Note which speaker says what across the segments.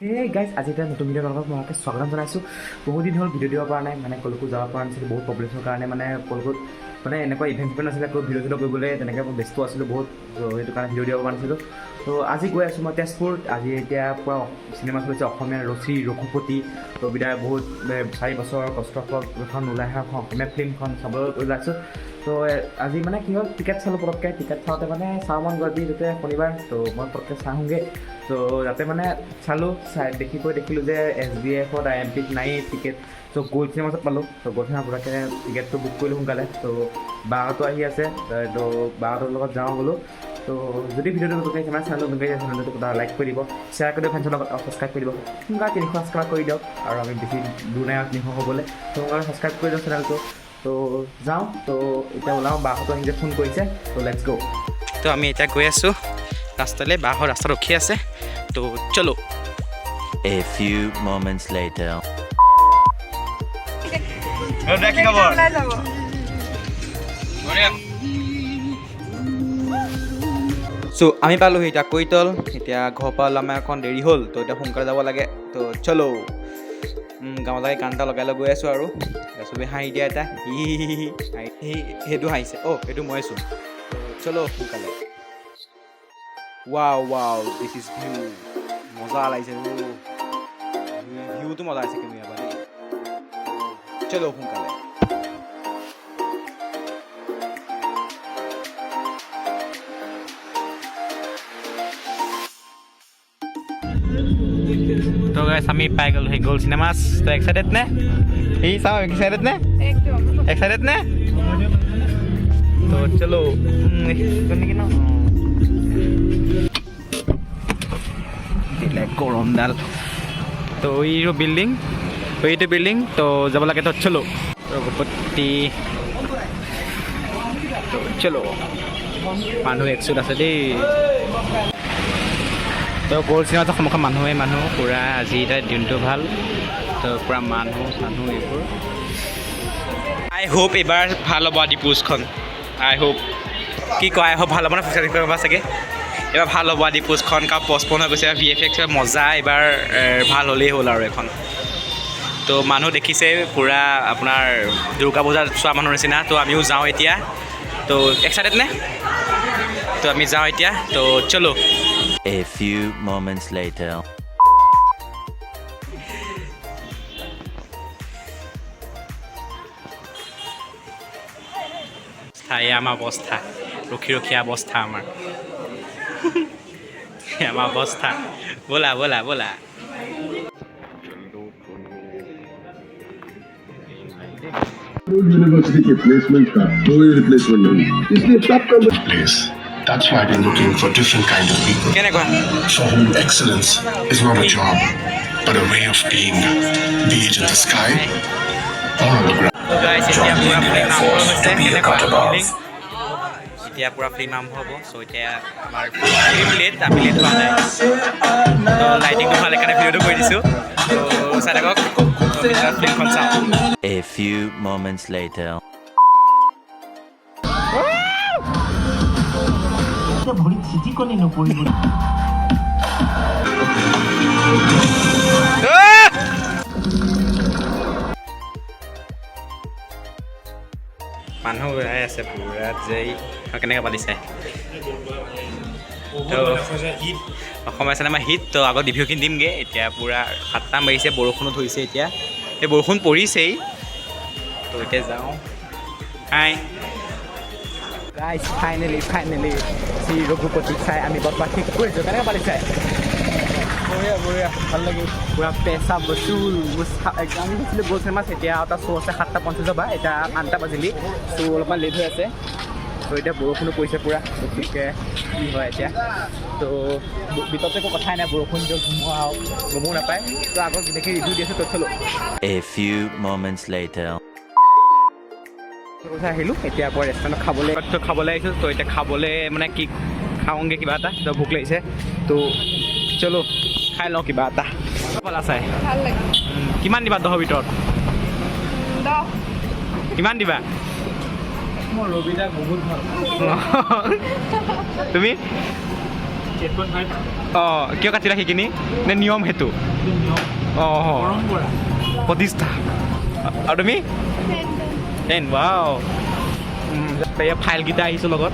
Speaker 1: এই গাইজ, আজি এটা নতুন ভিডিঅ'ৰ লগত মই স্বাগতম জনাইছোঁ। বহুত দিন হ'ল ভিডিঅ' দিব পৰা নাই, মানে ক'লৈকো যাব পৰা নাছিলোঁ বহুত প্ৰব্লেমছৰ কাৰণে। মানে ক'লৈকো মানে এনেকুৱা ইভেণ্ট চিভেণ্ট নাছিলে আকৌ ভিডিঅ' চিডিঅ' কৰিবলৈ, তেনেকৈ মই ব্যস্ত আছিলোঁ বহুত। ত' সেইটো কাৰণে ভিডিঅ' দিব পৰা নাছিলোঁ। ত' আজি গৈ আছোঁ মই তেজপুৰ। আজি এতিয়া পূৰা চিনেমা চলিছে অসমীয়া ৰচি ৰঘুপতি। ৰবিদাৰ বহুত 4 বছৰৰ কষ্টৰ ফলত এখন ওলাই অহা এখন অসমীয়া ফিল্মখন চাবলৈ ওলাইছোঁ। ত' আজি মানে কি হ'ল, টিকেট চালোঁ পটককৈ। টিকেট চাওঁতে মানে চাওঁ মন গ'ল যাতে শনিবাৰ, ত' মই পটককৈ চাওঁগৈ। ত' যাতে মানে চালোঁ, চাই দেখি গৈ দেখিলোঁ যে এছ ভি এফত, আই এম পিত নাই টিকেট। ত' গ'ল্ড চিনেমাছত পালোঁ। ত' গ'ল্ড চিনেমা পটককৈ টিকেটটো বুক কৰিলোঁ সোনকালে। ত' বাহঁতো আহি আছে, ত' বাহঁতৰ লগত যাওঁ বোলো। ত' যদি ভিডিঅ'টো নতুনকৈ আহিছে, মানে চেনেলটো নতুনকৈ আহিছে, চেনেলটো লাইক কৰি দিব, শ্বেয়াৰ কৰি দিব ফ্ৰেণ্ডছৰ লগত আৰু ছাবস্ক্ৰাইব কৰি দিব। সোনকালে 300 ছাবস্ক্ৰাইব কৰি দিয়ক আৰু আমি বেছি দূৰ নাই আৰু 300 হ'বলৈ। ত' সোনকালে ছাবস্ক্ৰাইব কৰি দিয়ক চেনেলটো। ত' যাওঁ, ত' এতিয়া ওলাওঁ। বাহঁতো আহি যে ফোন কৰিছে। ত' let's গ'।
Speaker 2: তো আমি এতিয়া গৈ আছোঁ ৰাস্তালৈ, বাহঁত ৰাস্তাত ৰখি আছে। তো চলো।
Speaker 3: A few moments later.
Speaker 2: কি খবৰ?
Speaker 4: ওলাই যাব।
Speaker 2: চ' আমি পালোহি এতিয়া কৈতল। এতিয়া ঘৰৰ পৰা ওলোৱা আমাৰ অকণ দেৰি হ'ল, তো এতিয়া সোনকালে যাব লাগে। তো চলো, গাঁৱত গান এটা লগাই লৈ গৈ আছোঁ আৰু এতিয়া চবেই হাঁহি দিয়া এটা হি হি হি হি, সেইটো হাঁহিছে। অ' সেইটো মই চোন। তো চলো সোনকালে। Wow wow, this is view। মজা লাগিছে, ভিউটো মজা আছে কিন্তু ইয়াৰ পৰা দেই। চলো সোনকালে। তো গাইছ, আমি পাই গ'লো সেই গ'ল্ড চিনেমাছ। তো এক্সাইটেড নে? এই চাওঁ, এক্সাইটেড নে?
Speaker 4: একদম।
Speaker 2: এক্সাইটেড নে? তো চলো নেকি ন দিলে গৰমডাল। তো এইটো বিল্ডিং, এইটো বিল্ডিং, তো যাব লাগে। তো চলো, ৰঘুপতি। তো চলো, মানুহ একচুত আছে দেই। তো গ'ল্ড চিনেমাটোৰ সন্মুখত মানুহে মানুহ পূৰা। আজি এতিয়া দিনটো ভাল, তো পূৰা মানুহ চানুহ এইবোৰ। আই হোপ এইবাৰ ভাল হ'ব আদিপুৰুষখন। আই হোপ, কি কয়, আই হোপ ভাল হ'ব ন চাগে। এইবাৰ ভাল হ'ব আদিপুৰুষখন, কাৰণ পষ্টপন হৈ গৈছে। ভিএফএক্স মজা এইবাৰ, ভাল হ'লেই হ'ল আৰু এখন। তো মানুহ দেখিছে পূৰা আপোনাৰ দুৰ্গা পূজাত চোৱা মানুহৰ নিচিনা। তো আমিও যাওঁ এতিয়া। তো এক্সাইটেড নে? তো আমি যাওঁ এতিয়া। তো চলো।
Speaker 3: A few moments later.
Speaker 2: এয়া আমাৰ অৱস্থা, ৰখি ৰখি অৱস্থা আমাৰ, এয়া আমাৰ অৱস্থা। ব'লা ব'লা ব'লা।
Speaker 5: यूनिवर्सिटी के प्लेसमेंट का कोई रिप्लेसमेंट नहीं, इसलिए top company
Speaker 6: place. That's why we're looking for different kind of people
Speaker 2: কেনেকুৱা?
Speaker 6: for whom excellence is not a job, but a way of being, be it in the sky or on the ground.
Speaker 2: তো গাইছ, এতিয়া পূৰা film আৰম্ভ হৈছে। কেনেকুৱা feeling? এতিয়া পূৰা ফিল্ম আৰম্ভ হ'ব। চ' এতিয়া আমাৰ ফিল্ম লেট, আমি লেট হোৱা নাই। তো লাইটিংটো ভাল, সেইকাৰণে ভিডিঅ'টো কৰি দিছোঁ। তো চাই থাকক। তো ভিতৰত ফিল্মখন চাওঁ।
Speaker 3: A few moments later.
Speaker 1: ভৰিত চিটিকনি নপৰিব।
Speaker 2: মানুহ ওলাই আছে পূৰা যে কেনেকৈ পাতিছে। তো অসমীয়া চিনেমা হিট, তো আগত ৰিভিউখিনি দিমগৈ। এতিয়া পূৰা 7টা বাজিছে, বৰষুণো ধৰিছে এতিয়া, এই বৰষুণ পৰিছেই। তো এতিয়া যাওঁ। Hi
Speaker 1: guys, finally finally Shri ৰঘুপতিক চাই আমি বৰ্তমান শেষ কৰিছোঁ। কেনেকৈ পালি চাই?
Speaker 2: বঢ়িয়া বঢ়িয়া, ভাল লাগিল।
Speaker 1: পূৰা পেচা বচুল। আমি গৈছিলোঁ গ'ল্ড চিনেমাত। এতিয়া এটা শ্ব' আছে 7:50ৰ পৰা, এতিয়া 8টা বাজিলি, চ' অলপমান লেট হৈ আছে। ত' এতিয়া বৰষুণো পৰিছে পূৰা, গতিকে কি হয় এতিয়া। ত' ভিতৰতে একো কথাই নাই, বৰষুণ দিয়ক, ধুমুহা হওক, গমো নাপায়। ত' আগত যেনেকৈ ৰিভিউ দি আছে, ত'ত চলো।
Speaker 3: A few moments later.
Speaker 1: চাই আহিলোঁ, এতিয়া আকৌ ৰেষ্টুৰেণ্টত খাবলৈ,
Speaker 2: তো খাবলৈ আহিছোঁ। তো এতিয়া খাবলৈ মানে কি খাওঁগৈ কিবা এটা, তো ভোক লাগিছে। তো চলো, খাই লওঁ কিবা এটা। পালা চাই?
Speaker 4: ভাল লাগে।
Speaker 2: কিমান দিবা 10ৰ ভিতৰত?
Speaker 4: 10।
Speaker 2: কিমান দিবা?
Speaker 1: মই ৰবিদাক বহুত ভাল
Speaker 2: তুমি? অঁ, কিয় কাটিলা সেইখিনি? নে নিয়ম সেইটো? অঁ, প্ৰতিষ্ঠা। আৰু তুমি? 10। ৱাও। এয়া ফাইলকেইটা আহিছোঁ লগত,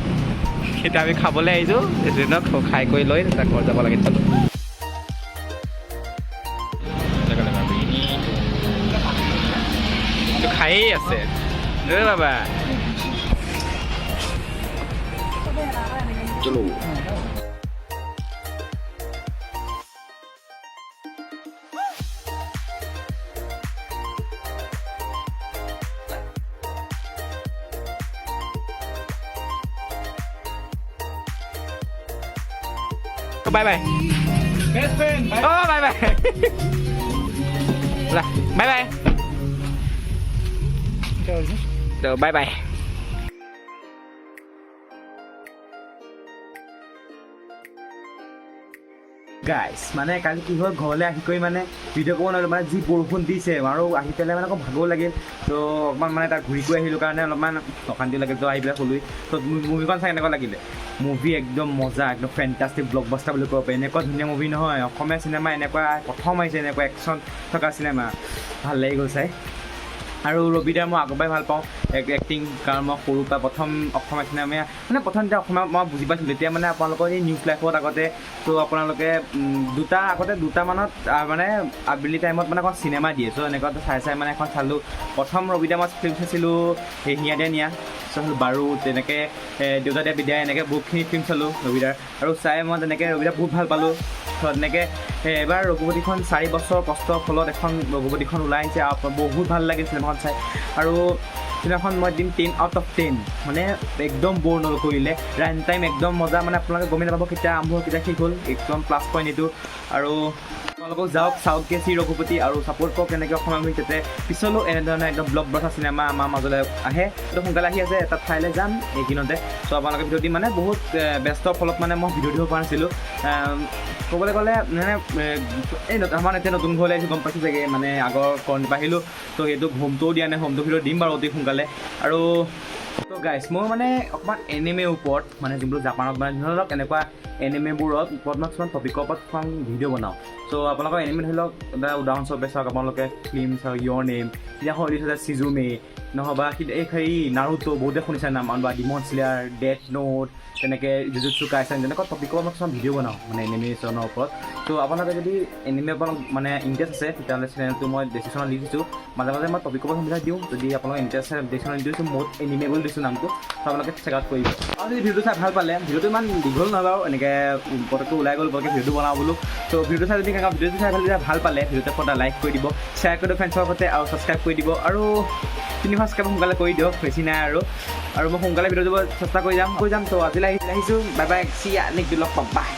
Speaker 2: এতিয়া আমি খাবলৈ আহিছোঁ ৰেষ্টুৰেণ্টত। খাই কৰি লৈ তাত ঘৰত যাব লাগে। চলো। তো খায়েই আছে। ঐ বাবা।
Speaker 5: चलो।
Speaker 2: Bye bye. অঁ, বাই বাই। Bye bye. তো বাই বাই
Speaker 1: গাইছ। মানে কালি কি হ'ল, ঘৰলৈ আহি কৰি মানে ভিডিঅ' কৰিব নোৱাৰিলোঁ। মানে যি বৰষুণ দিছে আৰু আহি পেলাই মানে অকণ ভাগৰ লাগিল। ত' অকণমান মানে তাত ঘূৰি কৰি আহিলোঁ কাৰণে অলপমান অশান্তি লাগিল। ত' আহি পেলাই শুলোহি। ত' মুভিখন চাই কেনেকুৱা লাগিলে? মুভি একদম মজা, একদম ফেণ্টাষ্টিক, ব্লকবাষ্টাৰ বুলি ক'ব পাৰি। এনেকুৱা ধুনীয়া মুভি নহয়, অসমীয়া চিনেমা এনেকুৱা প্ৰথম আহিছে, এনেকুৱা একশ্যন থকা চিনেমা। ভাল লাগি গ'ল চাই। আৰু ৰবিদাৰ মই আগৰ পৰাই ভাল পাওঁ এক্টিং, কাৰণ মই সৰুৰ পৰা প্ৰথম অসমীয়া চিনেমা, মানে প্ৰথম যেতিয়া অসমীয়া মই বুজি পাইছিলোঁ, তেতিয়া মানে আপোনালোকৰ এই নিউজ লাইফত আগতে, ত' আপোনালোকে দুটা আগতে দুটামানত মানে আবেলি টাইমত মানে এখন চিনেমা দিয়ে। চ' এনেকুৱা চাই চাই মানে এখন চালোঁ। প্ৰথম ৰবিদা মই ফিল্ম চাইছিলোঁ সেই হিয়া দিয়া নিয়া চাইছিলোঁ বাৰু, তেনেকৈ দেউতা দিয়া বিদায়, এনেকৈ বহুতখিনি ফিল্ম চালোঁ ৰবিদাৰ। আৰু চাই মই তেনেকৈ ৰবিদাৰ বহুত ভাল পালোঁ। ত' তেনেকৈ এবাৰ ৰঘুপতিখন, 4 বছৰ কষ্টৰ ফলত এখন ৰঘুপতিখন ওলাই আহিছে আৰু বহুত ভাল লাগিল চিনেমাখন চাই। আৰু চিনেমাখন মই দিম 10 আউট অফ 10। মানে একদম ব'ৰ নকৰিলে, ৰান টাইম একদম মজা। মানে আপোনালোকে গমেই নাপাব কেতিয়া আৰম্ভ হ'ল, কেতিয়া শেষ হ'ল। একদম প্লাছ পইণ্ট এইটো। আৰু আপোনালোকক যাওক, চাওকগৈ শ্ৰী ৰঘুপতি আৰু ছাপোৰ্ট কৰক কেনেকৈ অসমীয়া মুভি, যাতে পিছলৈও এনেধৰণে একদম ব্লক বাষ্টাৰ চিনেমা আমাৰ মাজলৈ আহে। তো সোনকালে আহি আছে, এটা ঠাইলৈ যাম এইকেইদিনতে। চ' আপোনালোকে ভিডিঅ' দিম। মানে বহুত ব্যস্তৰ ফলত মানে মই ভিডিঅ' দিব পৰা নাছিলোঁ। ক'বলৈ গ'লে মানে এই আমাৰ এতিয়া নতুন ঘৰলৈ আহিছোঁ, গম পাইছোঁ চাগে, মানে আগৰ কৰণিৰ পৰা আহিলোঁ। ত' সেইটো হোমটোও দিয়া নাই, হোমটো ভিডিঅ' দিম বাৰু অতি সোনকালে। আৰু ত' গাইছ, মই মানে অকণমান এনিমেৰ ওপৰত, মানে যোনবোৰ জাপানত, মানে ধৰি লওক এনেকুৱা এনিমেবোৰত ওপৰত মই কিছুমান টপিকৰ ওপৰত কিছুমান ভিডিঅ' বনাওঁ। চ' আপোনালোকৰ এনিমে ধৰি লওক এটা উদাহৰণস্বৰূপে চাওক, আপোনালোকে ফিল্ম চাওক ইয়ৰ নেম, সিদিনাখন ৰিলিজ হৈছে চিজুমে, নহ'বা এই হেৰি নাৰুটো, বহুতে শুনিছে নাম, বা ডিমন শ্লেয়াৰ, ডেথ নোট, তেনেকৈ জুজুটছু কাইচেন, তেনেকুৱা টপিকৰ মই কিছুমান ভিডিঅ' বনাওঁ মানে এনিমেশ্যনৰ ওপৰত। ত' আপোনালোকে যদি এনিমে ওপৰত মানে ইণ্টাৰেষ্ট আছে, তেতিয়াহ'লে চেনেলটো মই ডেছক্ৰিপশ্যনত দি দিছোঁ। মাজে মাজে মই টপিকৰ ওপৰত সুবিধা দিওঁ। যদি আপোনালোকৰ ইণ্টাৰেষ্ট আছে, ডেছক্ৰিপশ্যনত দি দিছোঁ, মোত এনিমে বুলি দিছোঁ নামটো। ত' আপোনালোকে চেক আউট কৰিব। আৰু যদি ভিডিঅ'টো চাই ভাল পালে, ভিডিঅ'টো ইমান দীঘল নহয় বাৰু, এনেকৈ পটককৈ ওলাই গ'ল, পটককৈ ভিডিঅ'টো বনাওঁ বোলো। ত' ভিডিঅ'টো চাই যদি ভিডিঅ'টো চাই ভাল পালে, ভিডিঅ'টো এটা লাইক কৰি দিব, শ্বেয়াৰ কৰি দিব ফ্ৰেণ্ডছৰ সৈতে আৰু ছাবস্ক্ৰাইব কৰি দিব। আৰু 3 ছাবস্ক্ৰাইব সোনকালে কৰি দিয়ক, বেছি নাই আৰু। আৰু মই সোনকালে ভিডিঅ' দিব চেষ্টা কৰি যাম। ত' আজিলৈ আহিছোঁ। বাই বাই, চি ইয়া, নেক্সট লগ পাম, বাই।